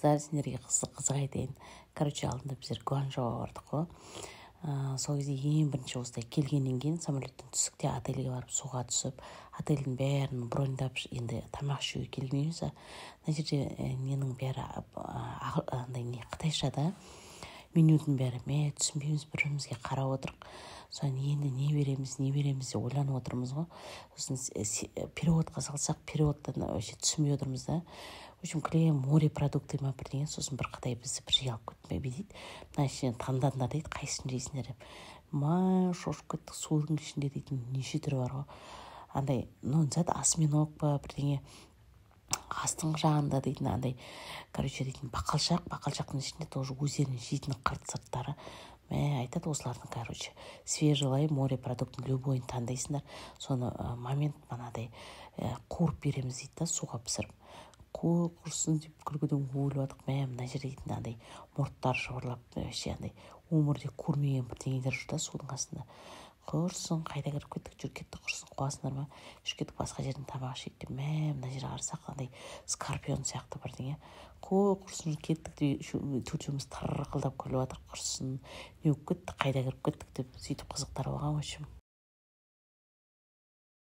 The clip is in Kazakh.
Қыздар, сендерге қызық қызық айтайын. Короче, алдында біздер Гуанчжоуға бардық қой. Сол кезде ең бірінші осылай келгеннен кейін самолеттен түстік те, отельге барып, суға түсіп, отельдің бәрін броньдап, енді тамақ ішуге келген емес. Мына жерде ненің бәрі андай не, қытайша да менюдің бәрі. Мә, түсінбейміз, бір бірімізге қарап отырық. Содан енді не береміз, не береміз деп ойланып отырмыз ғой. Сосын переводқа салсақ, переводтан вообще түсінбей отырмыз да. В общем, кілең морепродукты ма, бірдеңе. Сосын бір қытай бізді бір жерге алып кетті. Дейді: «Мына ішінен таңдаңдар, – дейді, – қайсысын жейсіңдер?» – деп. Мә, шошып кеттік. Судың ішінде дейтін неше түрі бар ғой андай, ну, зат, осьминог па, бірдеңе. Астыңғы жағында дейтін андай, короче, дейтін бақалшақ, бақалшақтың ішінде тоже өздерінің жейтін қырт сырттары. Мә, айтады: «Осылардың, короче, свежий морепродуктың любойын таңдайсыңдар, соны момент манадай қуырып береміз», – дейді да, суға пісіріп. Қой, құрсын деп күлкіден өліп жатырық. Мә, мына жерде дейтін андай мұрттары жыбырлап, вообще андай өмірде көрмеген бірдеңелер жүр да судың астында. Құрсын, қайда кіріп кеттік, жүр, кеттік, құрсын, қуасыңдар ма, жүр, кеттік, басқа жерден тамақ ішейік деп. Мә, мына жерге қарасақ, андай скорпион сияқты бірдеңе. Қой, құрсын, кеттік деп, төртеуміз тырқылдап күліп жатырық. Құрсын, не болып кетті, қайда кіріп кеттік деп, сөйтіп қызықтар болған, в общем.